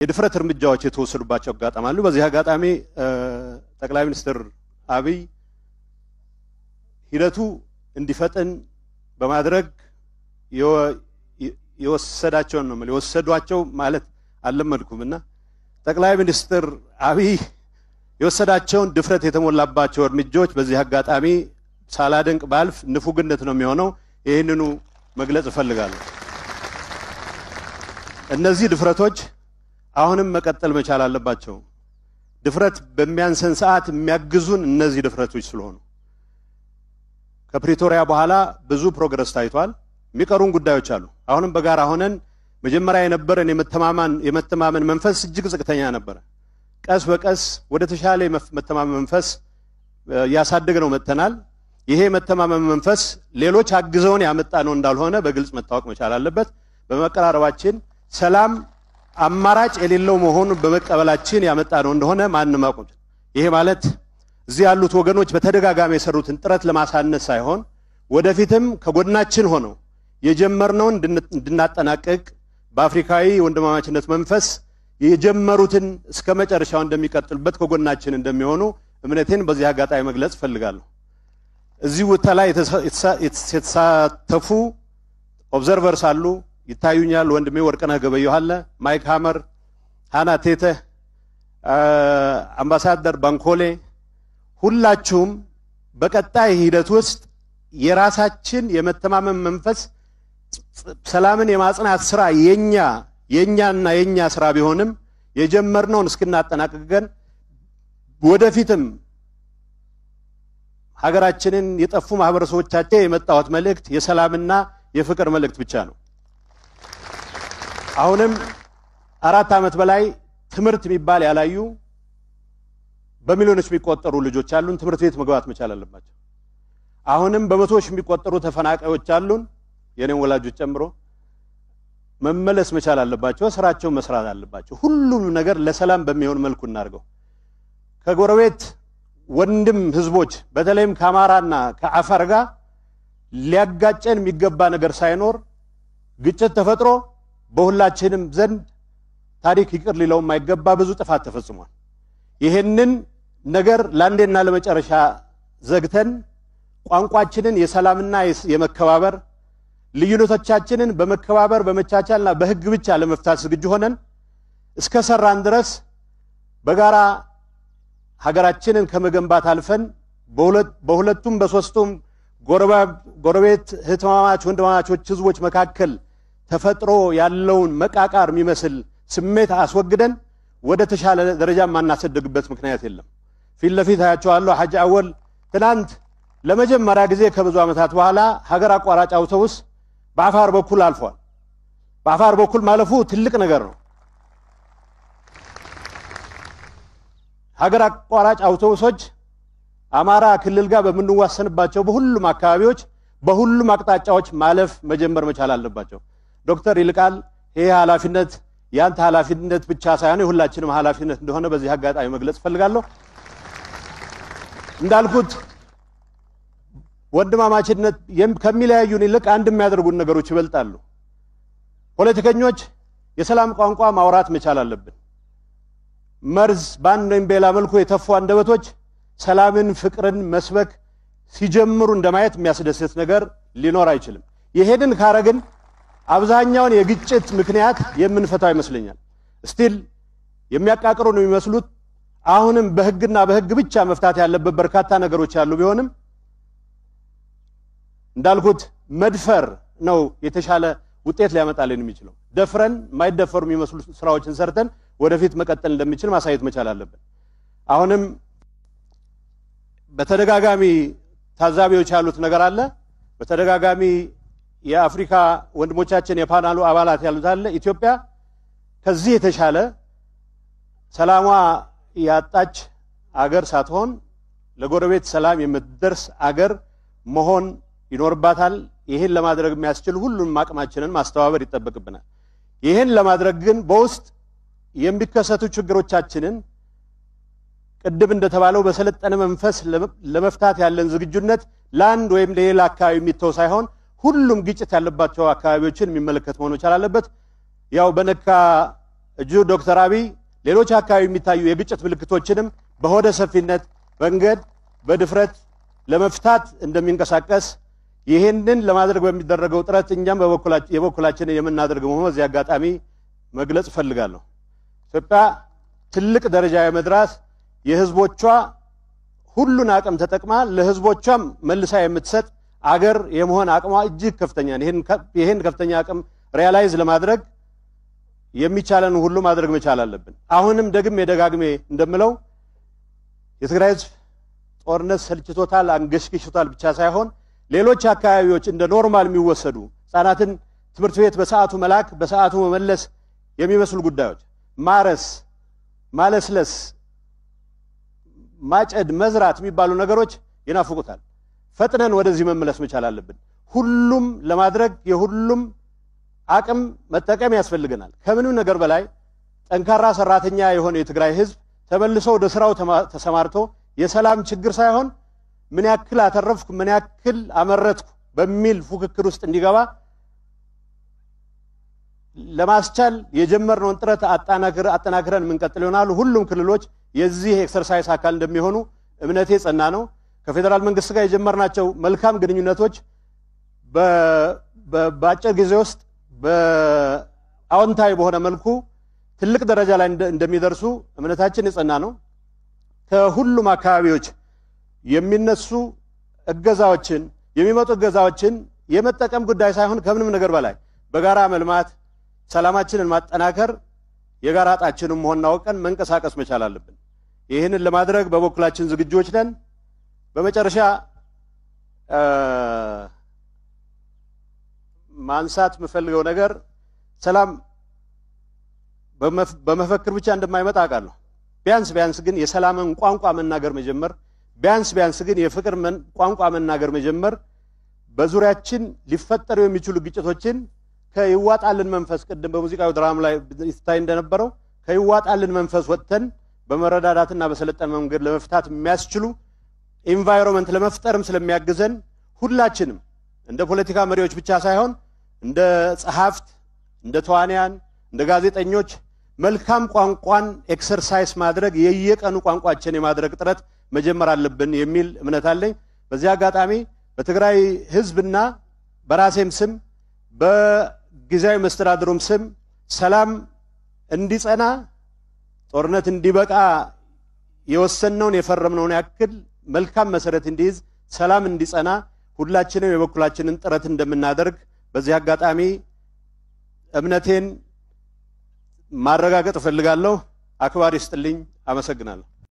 የድፍረት እርምጃዎች የተወሰዱባቸው አጋጣሚ አሉ። በዚህ አጋጣሚ ጠቅላይ ሚኒስትር አብይ ሂደቱ እንዲፈጥን በማድረግ የወሰዳቸውን ነው የወሰዷቸው ማለት አልለመድኩም እና ጠቅላይ ሚኒስትር አብይ የወሰዳቸውን ድፍረት የተሞላባቸው እርምጃዎች በዚህ አጋጣሚ ሳላደንቅ ባልፍ ንፉግነት ነው የሚሆነው። ይህንኑ መግለጽ እፈልጋለሁ። እነዚህ ድፍረቶች አሁንም መቀጠል መቻል አለባቸው። ድፍረት በሚያንሰን ሰዓት የሚያግዙን እነዚህ ድፍረቶች ስለሆኑ ከፕሪቶሪያ በኋላ ብዙ progress ታይቷል። የሚቀሩን ጉዳዮች አሉ። አሁንም በጋራ ሆነን መጀመሪያ የነበረን የመተማመን መንፈስ እጅግ ዝቅተኛ ነበረ። ቀስ በቀስ ወደ ተሻለ የመተማመን መንፈስ እያሳደግነው መጥተናል። ይሄ የመተማመን መንፈስ ሌሎች አግዘውን ያመጣ ነው እንዳልሆነ በግልጽ መታወቅ መቻል አለበት። በመቀራረባችን ሰላም አማራጭ የሌለው መሆኑን በመቀበላችን ያመጣ ነው እንደሆነ ማንም አያውቅም። ይሄ ማለት እዚህ ያሉት ወገኖች በተደጋጋሚ የሰሩትን ጥረት ለማሳነስ ሳይሆን ወደፊትም ከጎናችን ሆነው የጀመርነውን እንድናጠናቅቅ በአፍሪካዊ ወንድማማችነት መንፈስ የጀመሩትን እስከ መጨረሻው እንደሚቀጥሉበት ከጎናችን እንደሚሆኑ እምነቴን በዚህ አጋጣሚ መግለጽ እፈልጋለሁ። እዚህ ቦታ ላይ የተሳተፉ observers አሉ፣ ይታዩኛል። ወንድሜ ወርቅነህ ገበየሁ አለ፣ ማይክ ሀመር፣ ሃና ቴተ፣ አምባሳደር ባንኮሌ፣ ሁላችሁም በቀጣይ ሂደት ውስጥ የራሳችን የመተማመን መንፈስ ሰላምን የማጽናት ስራ የኛና የኛ ስራ ቢሆንም የጀመርነውን እስክናጠናቅቅ ግን ወደፊትም ሀገራችንን የጠፉ ማህበረሰቦቻችን የመጣሁት መልእክት የሰላምና የፍቅር መልእክት ብቻ ነው። አሁንም 4 ዓመት በላይ ትምህርት የሚባል ያላዩ በሚሊዮኖች የሚቆጠሩ ልጆች አሉን። ትምህርት ቤት መግባት መቻል አለባቸው። አሁንም በመቶዎች የሚቆጠሩ ተፈናቃዮች አሉን፣ የኔን ወላጆች ጨምሮ መመለስ መቻል አለባቸው። ስራቸውን መስራት አለባቸው። ሁሉም ነገር ለሰላም በሚሆን መልኩ እናድርገው። ከጎረቤት ወንድም ህዝቦች በተለይም ከአማራና ከአፋር ጋር ሊያጋጨን የሚገባ ነገር ሳይኖር ግጭት ተፈጥሮ በሁላችንም ዘንድ ታሪክ ይቅር ሊለው የማይገባ ብዙ ጥፋት ተፈጽሟል። ይሄንን ነገር ለአንዴና ለመጨረሻ ዘግተን ቋንቋችንን የሰላምና የመከባበር ልዩነቶቻችንን በመከባበር በመቻቻልና በህግ ብቻ ለመፍታት ዝግጁ ሆነን እስከ ሰራን ድረስ በጋራ ሀገራችንን ከመገንባት አልፈን በሁለቱም በሶስቱም ጎረቤት እህትማማች ወንድማማቾች ህዝቦች መካከል ተፈጥሮ ያለውን መቃቃር የሚመስል ስሜት አስወግደን ወደ ተሻለ ደረጃ ማናሰደግበት ምክንያት የለም። ፊት ለፊት አያቸዋለሁ። ሐጅ አወል ትናንት ለመጀመሪያ ጊዜ ከብዙ ዓመታት በኋላ ሀገር አቋራጭ አውቶቡስ በአፋር በኩል አልፏል። በአፋር በኩል ማለፉ ትልቅ ነገር ነው። ሀገር አቋራጭ አውቶቡሶች አማራ ክልል ጋር በምንዋሰንባቸው በሁሉም አካባቢዎች በሁሉም አቅጣጫዎች ማለፍ መጀመር መቻል አለባቸው። ዶክተር ይልቃል ይሄ ኃላፊነት ያንተ ኃላፊነት ብቻ ሳይሆን የሁላችንም ኃላፊነት እንደሆነ በዚህ አጋጣሚ መግለጽ እፈልጋለሁ። እንዳልኩት ወንድማማችነት ከሚለያዩን ይልቅ አንድ የሚያደርጉን ነገሮች ይበልጣሉ። ፖለቲከኞች የሰላም ቋንቋ ማውራት መቻል አለብን። መርዝ በአንድ ወይም በሌላ መልኩ የተፉ አንደበቶች ሰላምን፣ ፍቅርን መስበክ ሲጀምሩ እንደማየት የሚያስደስት ነገር ሊኖር አይችልም። ይሄንን ካረግን አብዛኛውን የግጭት ምክንያት የምንፈታው ይመስለኛል። Still የሚያቃቅሩ ነው የሚመስሉት። አሁንም በህግና በህግ ብቻ መፍታት ያለበት በርካታ ነገሮች ያሉ ቢሆንም እንዳልኩት መድፈር ነው የተሻለ ውጤት ሊያመጣልን የሚችለው። ደፍረን የማይደፈሩ የሚመስሉ ስራዎችን ሰርተን ወደፊት መቀጠል እንደሚችል ማሳየት መቻል አለብን። አሁንም በተደጋጋሚ ታዛቢዎች ያሉት ነገር አለ። በተደጋጋሚ የአፍሪካ ወንድሞቻችን የፓናሉ አባላት ያሉት አለ። ኢትዮጵያ ከዚህ የተሻለ ሰላሟ ያጣች አገር ሳትሆን ለጎረቤት ሰላም የምትደርስ አገር መሆን ይኖርባታል። ይህን ለማድረግ የሚያስችል ሁሉንም አቅማችንን ማስተባበር ይጠበቅብናል። ይህን ለማድረግ ግን በውስጥ የሚከሰቱ ችግሮቻችንን ቅድም እንደተባለው በሰለጠነ መንፈስ ለመፍታት ያለን ዝግጁነት ለአንድ ወይም ለሌላ አካባቢ የሚተው ሳይሆን ሁሉም ግጭት ያለባቸው አካባቢዎችን የሚመለከት መሆን መቻል አለበት። ያው በነካ እጁ ዶክተር አብይ ሌሎች አካባቢ የሚታዩ የግጭት ምልክቶችንም በሆደ ሰፊነት መንገድ በድፍረት ለመፍታት እንደሚንቀሳቀስ ይህንን ለማድረግ በሚደረገው ጥረት እኛም የበኩላችንን የምናደርግ መሆኑን በዚህ አጋጣሚ መግለጽ እፈልጋለሁ። ኢትዮጵያ ትልቅ ደረጃ የመድረስ የህዝቦቿ ሁሉን አቅም ተጠቅማ ለህዝቦቿም መልሳ የምትሰጥ አገር የመሆን አቅሟ እጅግ ከፍተኛ ነው። ይሄን ከፍተኛ አቅም realize ለማድረግ የሚቻለን ሁሉ ማድረግ መቻል አለብን። አሁንም ደግሜ ደጋግሜ እንደምለው የትግራይ ህዝብ ጦርነት ሰልችቶታል፣ አንገሽግሾታል ብቻ ሳይሆን ሌሎች አካባቢዎች እንደ normal የሚወሰዱ ህጻናትን ትምህርት ቤት በሰዓቱ መላክ በሰዓቱ መመለስ የሚመስሉ ጉዳዮች ማረስ፣ ማለስለስ፣ ማጨድ፣ መዝራት የሚባሉ ነገሮች ይናፍቁታል። ፈጥነን ወደዚህ መመለስ መቻል አለብን። ሁሉም ለማድረግ የሁሉም አቅም መጠቀም ያስፈልገናል። ከምንም ነገር በላይ ጠንካራ ሰራተኛ የሆነ የትግራይ ህዝብ ተመልሶ ወደ ስራው ተሰማርቶ የሰላም ችግር ሳይሆን ምን ያክል አተረፍኩ፣ ምን ያክል አመረትኩ በሚል ፉክክር ውስጥ እንዲገባ ለማስቻል የጀመርነውን ጥረት አጠናክረን የምንቀጥል ይሆናል። ሁሉም ክልሎች የዚህ exercise አካል እንደሚሆኑ እምነቴ ጸና ነው። ከፌደራል መንግስት ጋር የጀመርናቸው መልካም ግንኙነቶች በአጭር ጊዜ ውስጥ በአዎንታዊ በሆነ መልኩ ትልቅ ደረጃ ላይ እንደሚደርሱ እምነታችን የጸና ነው። ከሁሉም አካባቢዎች የሚነሱ እገዛዎችን የሚመጡ እገዛዎችን የመጠቀም ጉዳይ ሳይሆን ከምንም ነገር በላይ በጋራ መልማት፣ ሰላማችንን ማጠናከር የጋራ ጣችንን መሆን አውቀን መንቀሳቀስ መቻል አለብን። ይህንን ለማድረግ በበኩላችን ዝግጁዎች ነን። በመጨረሻ ማንሳት የምፈልገው ነገር ሰላም በመፈክር ብቻ እንደማይመጣ አውቃለሁ። ቢያንስ ቢያንስ ግን የሰላምን ቋንቋ መናገር መጀመር፣ ቢያንስ ቢያንስ ግን የፍቅር ቋንቋ መናገር መጀመር በዙሪያችን ሊፈጠሩ የሚችሉ ግጭቶችን ከይዋጣልን መንፈስ ቅድም በሙዚቃው ድራማ ላይ ይታይ እንደነበረው ከይዋጣልን መንፈስ ወጥተን በመረዳዳትና በሰለጠነ መንገድ ለመፍታት የሚያስችሉ environment ለመፍጠርም ስለሚያግዘን ሁላችንም እንደ ፖለቲካ መሪዎች ብቻ ሳይሆን እንደ ጸሐፍት፣ እንደ ተዋንያን፣ እንደ ጋዜጠኞች መልካም ቋንቋን exercise ማድረግ የየቀኑ ቋንቋችን የማድረግ ጥረት መጀመር አለብን የሚል እምነት አለኝ። በዚህ አጋጣሚ በትግራይ ህዝብና በራሴም ስም በጊዜያዊ መስተዳድሩም ስም ሰላም እንዲጸና ጦርነት እንዲበቃ የወሰንነውን የፈረምነውን ያክል መልካም መሰረት እንዲይዝ ሰላም እንዲጸና ሁላችንም የበኩላችንን ጥረት እንደምናደርግ በዚህ አጋጣሚ እምነቴን ማረጋገጥ እፈልጋለሁ። አክባሪ ይስጥልኝ። አመሰግናለሁ።